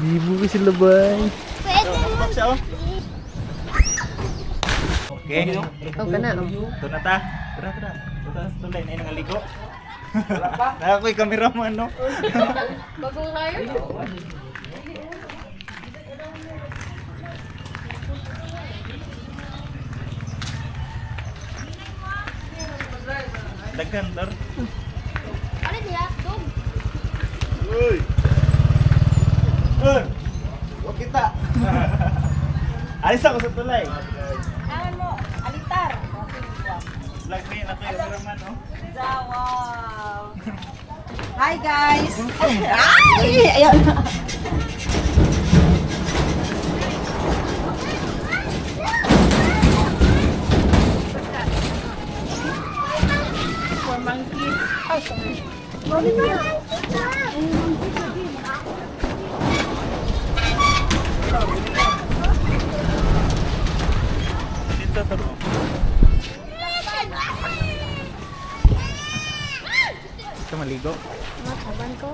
Libo ko sila bay. Pwede mo. Siya oh. Okay. Oh, kana. Ito na ta. Tara, tara. Ito sa tulay na nga ligo. Wala pa. Nakakoy cameraman no. Bagong hire. Daghan tor. Ano niya? Dog. Uy. Uy. Wa kita. Alis ako sa tulay. Ano mo? Alitar. Vlog na yun ako yung cameraman oh. Wow. Hi guys. Ay! Ayun. For monkeys. Oh, sorry. Dito tor. Oh. Ito maligo. Mataban ko.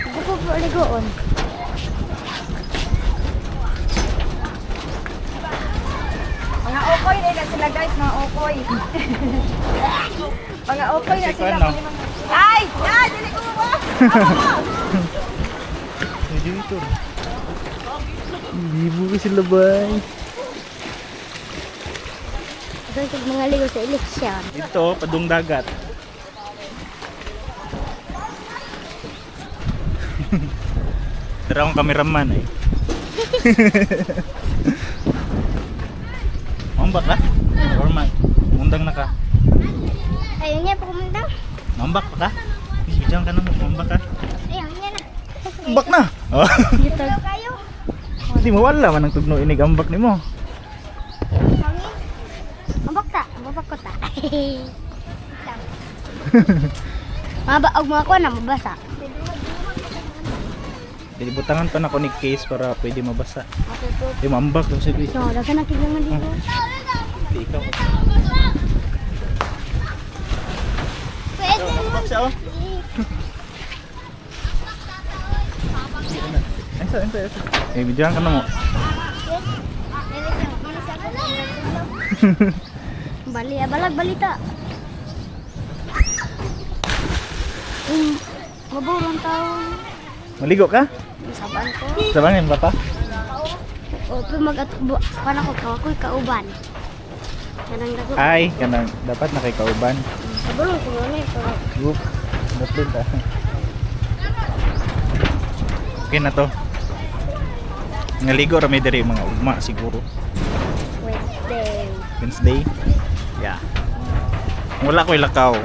Hindi ko po ligoon. Mga okoy na sila guys, mga okoy. Mga okoy na Kasi sila. ano? Ay! Ay! Dili ko mo! Medyo ito. Libo ko sila bay. Ito yung mga ligo sa eleksyon. Dito, padung dagat. Tara akong cameraman eh. Mambak ka? Or man, mundang na ka. Ayun niya, pakumundang. Mambak pa ka? Bidyan ka na mo, mambak ka. Ayun niya na. Ambak na! Oh. Dito. Kayo. Hindi mo wala man ang tugno inig ambak nimo. Mami. Ambak ta. Ambak ko ta. Mabaog mga ko na mabasa. Dili butangan pa na ko ni case para pwede mabasa. Matuto. Di mambak daw sige. So, daghan na kailangan dito. Di ikaw. Pwede mo. Ambak siya oh. Ay, sa, ay, sa. Eh, bidyan ka na mo. Bali, balag balita. Maburong tao. Maligo ka? Saban ko. Sabangan ba pa? O, pero mag kana ko kawakoy kauban. Kanang dago. Ay, kanang dapat na kay kauban. Sabalong ko ngani pero Whoop. Dapat ta. Okay na to. Ngaligo ra may diri mga ugma siguro. Wednesday. Wednesday. Yeah. Wala ko'y lakaw.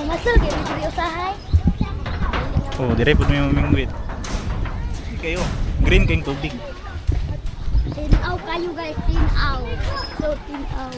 Masal kay diri usahay. Oh, dire pud may mamingwit. Di kayo. Green kayong tubig. Tinaw kayo guys, tinaw. So tinaw.